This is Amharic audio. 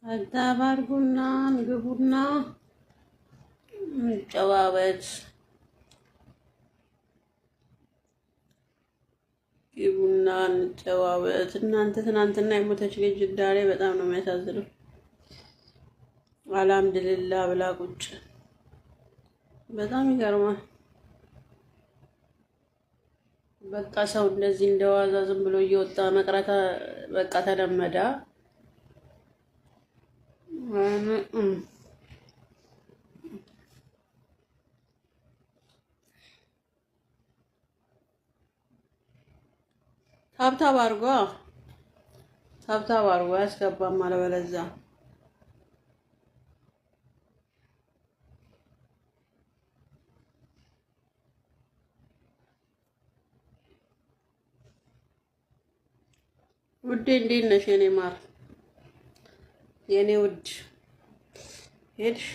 Tap tap አድርጉና ግቡና እንጨዋወት። ግቡና እንጨዋወት። እናንተ ትናንትና የሞተች ልጅ ዳሬ በጣም ነው የሚያሳዝነው። አልሐምዱሊላህ ብላ ቁጭ፣ በጣም ይገርማል። በቃ ሰው እንደዚህ እንደዋዛ ዝም ብሎ እየወጣ መቅረታ በቃ ተለመዳ። Tap tap አድርጎ፣ tap tap አድርጎ አያስገባም አለበለዚያ። ውዴ እንዴት ነሽ የኔ ማር፣ የኔ ውድ? ሄድሽ?